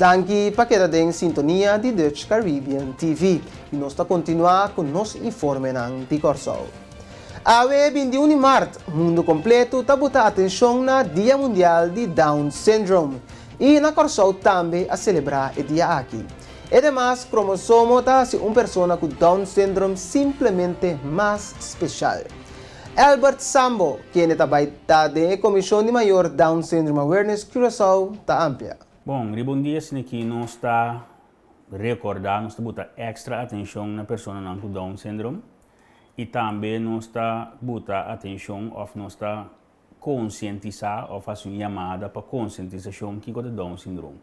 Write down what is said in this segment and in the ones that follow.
Danki pa keda den sintonia di Dutch Caribbean TV i nos ta kontinuá ku nos informenan di Kòrsou. Awe 21 di mart, mundu kompletu ta buta atenshon na Dia Mundial di Down Syndrome i na Kòrsou tambe a selebrá e dia aki. E demas kromosomo ta hasi un persona ku Down Syndrome simplemente mas speshal. Albert Sambo, kende ta bai ta den e komishon di mayor Down Syndrome Awareness Curaçao, ta amplia. Bon, riba un dia asin'aki nos ta rekordá, nos ta buta èkstra atenshon na personanan ku Down Syndrome i tambe nos ta buta atenshon òf nos ta konsientisá òf hasi un yamada pa konsientisashon kiko ta Down Syndrome.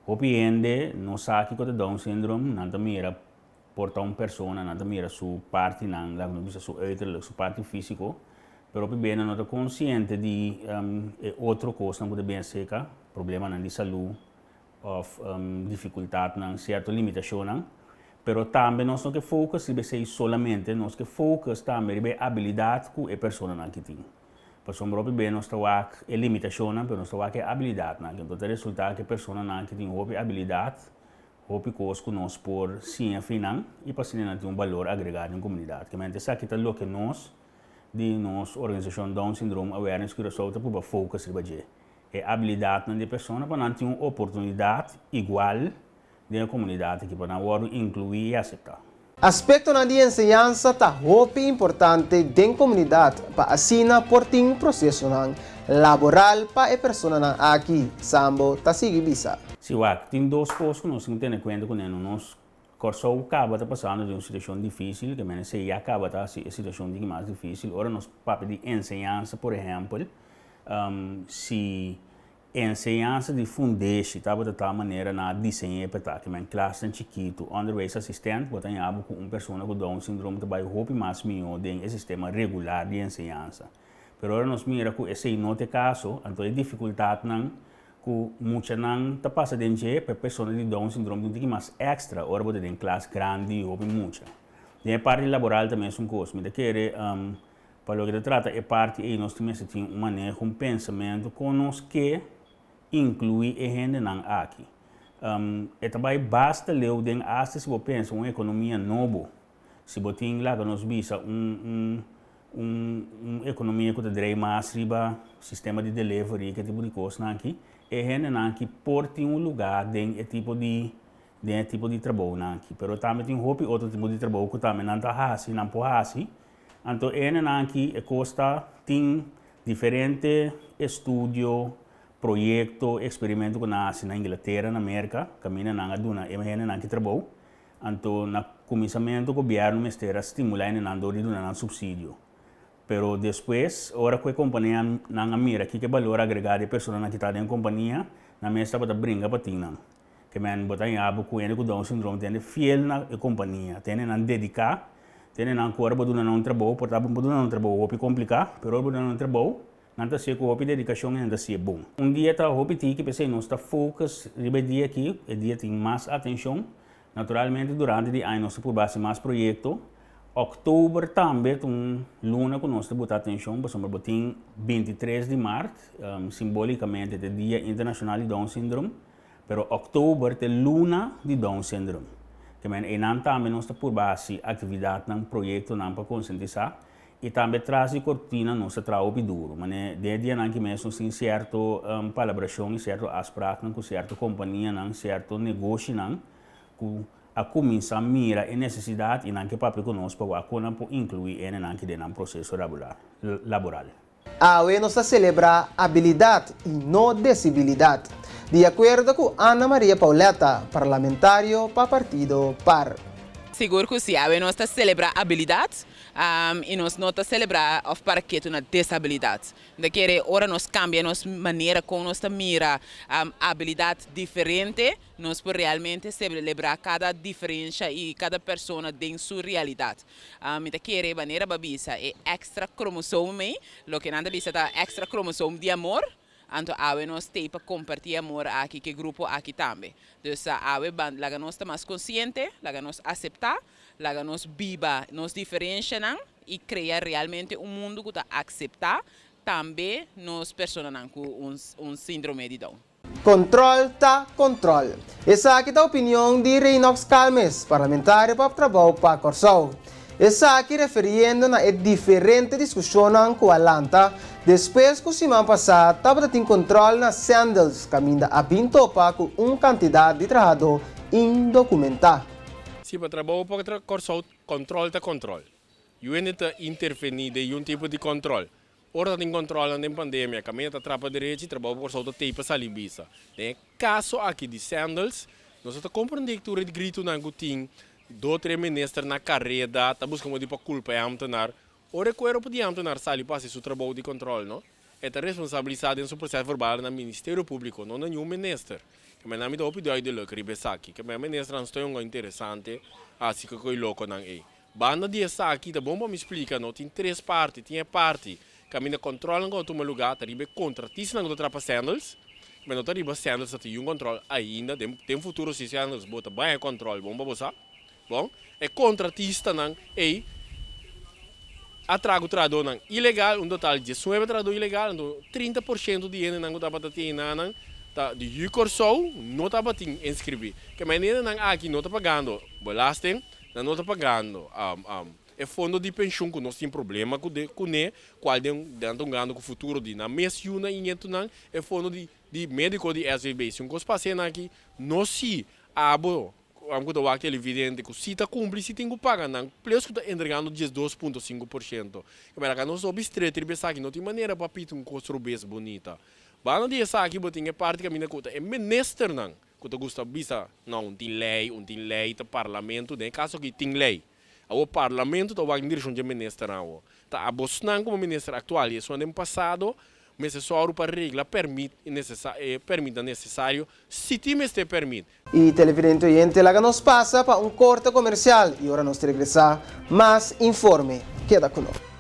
Hopi hende no sa kiko ta Down Syndrome, nan ta mira por ta un persona, nan ta mira su partinan, laga nos bisa su uiterlijk, su parti físiko, pero hopi bes nan no ta konsiente di e otro kosnan ku ta bin aserka, problemanan di salú òf difikultatnan, sierto limitashonnan. Pero tambe nos no ke focus riba esei solamente, nos ke focus tambe riba e abilidat ku e personanan aki tin. Pasobra hopi bes nos ta wak e limitashonnan, pero nos ta wak e abilidatnan aki. Enton ta resultá ku e personanan aki tin hopi abilidat, hopi kos ku nos por siña fi nan i pa asina nan tin un balor agregá den komunidat. Kemente esaki ta loke nos di nos organisashon Down Syndrome Awareness Curaçao ta purba focus riba dje, e abilidatnan di e persona pa nan tin un oportunidat igual den e komunidat aki pa nan wòrdu inkluí i aseptá. Aspektonan di enseñansa ta hopi importante den komunidat pa asina por tin prosesonan laboral pa e personanan aki, Sambo ta sigui bisa. Si wak, tin dos kos ku nos tin ku tene kuenta kuné, no nos Kòrsou kaba ta pasando den un situashon difísil, ke mene esei ya kaba ta hasi e situashon diki mas difísil. Ora nos papia di enseñansa, por ehèmpel, si Enseñansa di fundeshi tabata tal manera nan a diseñ'é pa ta ki men klasnan chikitu, onderwijsassistent, bo ta haña bo ku un persona ku Down syndroom ta bai hopi mas mihó den e sistema regular di enseñansa. Pero ora nos mira ku esei no ta e kaso, anto e difikultatnan ku muchanan ta pasa den dje pa e persona di Down syndroom ta un tiki mas èkstra ora bo ta den klas grandi hopi mucha. Den e parti laboral ta mesun kos. Mi ta kere Pa loke ta trata e parti ei nos ta mester tin un maneho, un pensamentu kon nos ke inkluí e hendenan aki. E ta bai basta leu den asta si bo pensa un ekonomia nobo. Si bo tin laga nos bisa un un un un ekonomia ku ta drei mas riba sistema di delivery ke tipo di kosnan aki, e hendenan aki por tin un lugá den e tipo di den e tipo di trabounan aki. Pero tambe tin hopi otro tipo di trabou ku tambe nan ta hasi, nan por hasi. Anto e hendenan aki e kos ta tin diferente estudio, proyekto, eksperimento ku nan a hasi na Inglatera, na Merka, kaminda nan a duna e hendenan aki trabou. Anto na kuminsamentu gobièrnu mester a stimulá e hendenan dor di duna nan supsidio. Pero despues ora ku e kompania nan a mira kiko e balor agregá di e personanan ki ta den e kompania, nan mes tabata bringa pa tin nan. Ke men bo ta yabu ku hende ku Down syndrome ta hende fiel na e kompania, ta hendenan dediká, ta hendenan ku ora bo duna nan un trabou, por ta bo duna nan un trabou hopi kompliká, pero ora bo duna nan un trabou, nan ta hasié ku hopi dedikashon i nan ta hasié bon. Un dia ta hopi tiki, p'esei nos ta focus riba e dia aki, e dia tin mas atenshon. Naturalmente durante di aña nos ta purba hasi mas proyekto. Òktober tambe ta un luna ku nos ta buta atenshon pasobra bo tin 23 di mart, simbolikamente ta e dia internashonal di Down syndrome. Pero òktober ta e luna di Down Syndrome. Te men einan tambe nos ta purba hasi aktividatnan, proyektonan pa konsientisá i tambe tras di kortina nos ta traha hopi duru. Mane den e dianan ki mes nos tin sierto palabrashon i sierto afspraknan ku sierto kompanianan, sierto negoshinan ku a kuminsá mira e nesesidat i nan ke papia ku nos pa wak kon nan por inkluí e hendenan ki den nan proseso laboral. Awe nos ta selebrá abilidat i no desibilidat, di akuerdo ku Ana Maria Pauletta, parlamentario pa partido par. Sigur ku si, awe nos ta selebrá abilidat i nos no ta selebrá òf para ketu na desabilidat. Mi ta kere ora nos kambia nos manera kon nos ta mira abilidat diferente, nos por realmente selebrá kada diferensha i kada persona den su realidat. Mi ta kere manera bo a bisa e extra kromosoom ei, loke nan ta bisa ta extra kromosoom di amor, anto awe nos t'ei pa kompartí e amor aki ku e grupo aki tambe. Dus awe ban laga nos ta mas konsiente, laga nos aseptá, laga nos biba nos diferenshanan i krea realmente un mundu ku ta akseptá tambe nos personanan ku un síndrome di Down. Kontròl ta kontròl. Esaki ta opinion di Reynox Calmes, parlamentario pa Trabou pa Kòrsou. Esaki referiendo na e diferente diskushonnan ku a lanta despues ku siman pasá tabata tin kontròl na Sandals kaminda a bin topa ku un kantidat di trahadó indokumentá. Si pa Trabou pa Kòrsou kòntròl ta kòntròl. UN ta intervení den un tipo di kòntròl. Ora ta tin kòntròlnan den pandemia kaminda ta trapa derechi Trabou pa Kòrsou ta tei pa sali bisa. Den e kaso aki di Sandals nos ta komprendé tur e gritunan ku tin Do tre minister na kareda ta buska modi pa kulpa e ambtenar. Ora e kuerpo di ambtenar sali pa hasi su trabou di kontrol no, e ta responsabilisá den su proses verbal na Ministerio Públiko, no na niun minister. Ke men ami ta hopi duidelik riba esaki. Ke men ministernan stoi un interesante hasi ku e lokonan ei. Banda di esaki ta bon pa mi splika no, tin tres parti. Tin e parti kaminda kontrolnan ku a tuma lugá ta riba e kontratistanan ku ta trapa Sandals. Ke men no ta riba Sandals ta tin yun kontrol ainda. Den den futuro si Sandals bo ta bai e kontrol bon pa bo sa. Bon, e kontratistanan ei a traha ku trahadónan ilegal, un total di diesnuebe trahadó ilegal, anto 30% di hendenan ku tabata tin enanan ta di yu Kòrsou no tabatin inskribí. Ke men hendenan aki no ta pagando belasting, nan no ta pagando e fondo di penshun ku nos tin problema ku kuné, kual den nan ta hungando ku futuro di nan mes yunan i ñetunan, e fondo di di médiko di SVB. Si un kos pasa esnan aki, no si abo ku ta wak televidente ku si ta kumpli si tin ku paga nan plus ku ta entregando 12.5%. Kebera ka nos hopi stret riba esaki, no tin manera pa pidi un kos robes bunita. Banda di esaki bo tin e parti kaminda ku ta e ministernan ku ta gusta bisa no un tin lei, un tin lei ta parlamento, den e kaso aki tin lei. Awor parlamento ta wak den direkshon dje ministernan awor. Ta abosnan komo minister aktual i esunnan den pasado mester sòru pa regla pèrmit e pèrmitnan nesesario si tin mester pèrmit. I televidente oyente laga nos pasa pa un korte komersial i ora nos ta regresá mas informe. Keda ku nos.